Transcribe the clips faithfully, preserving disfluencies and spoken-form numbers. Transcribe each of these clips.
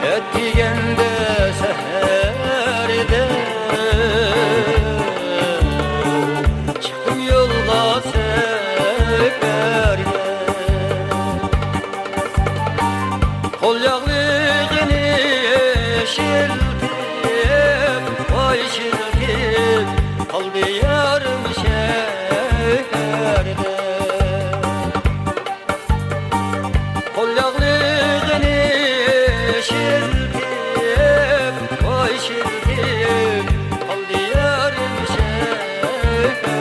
ئەتىگەندە سەھەردە چىقتىم يولغا سەپەرگە. قول ياغلىقىنى ئىشلىتىپ، ۋاي ئىشلىتىپ قالدى يارىم شەھەردە. قول ياغلىقىنى ئىشلىتىپ، ۋاي ئىشلىتىپ قالدى يارىم شەھەردە.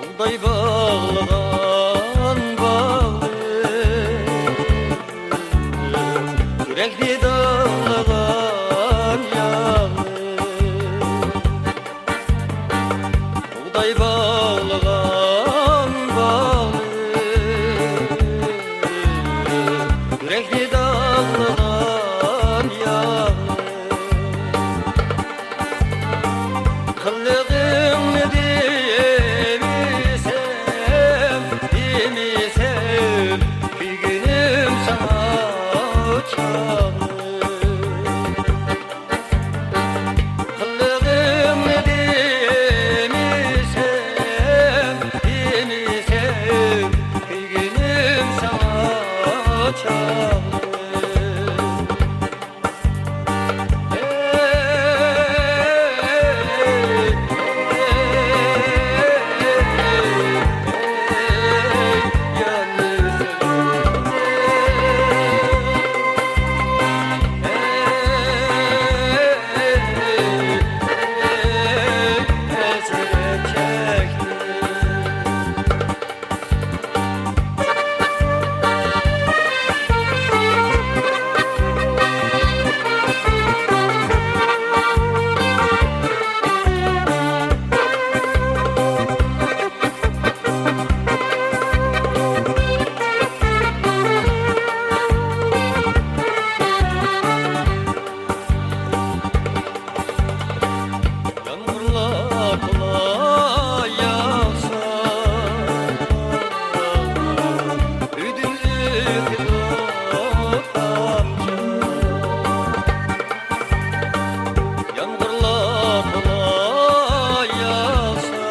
بۇغداي باغلىغان باغلىق، يۈرەكنى داغلىغان ياغلىق. بۇغداي باغلىغان باغلىق، يۈرەكنى داغلىغان ياغلىق. قىلىقىڭنى دېمىسەم، دېمىسەم، كۆيگىنىم ساڭا چاغلىق. قىلىقىڭنى دېمىسەم، دېمىسەم، كۆيگىنىم ساڭا چاغلىق. يامغۇرلار تولا ياغسا، ئۆيدىن ئۆتىدۇ تامچە. يامغۇرلار تولا ياغسا،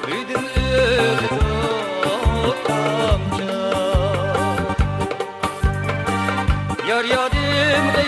ئۆيدىن ئۆتىدۇ تامچە. يار يادىمغا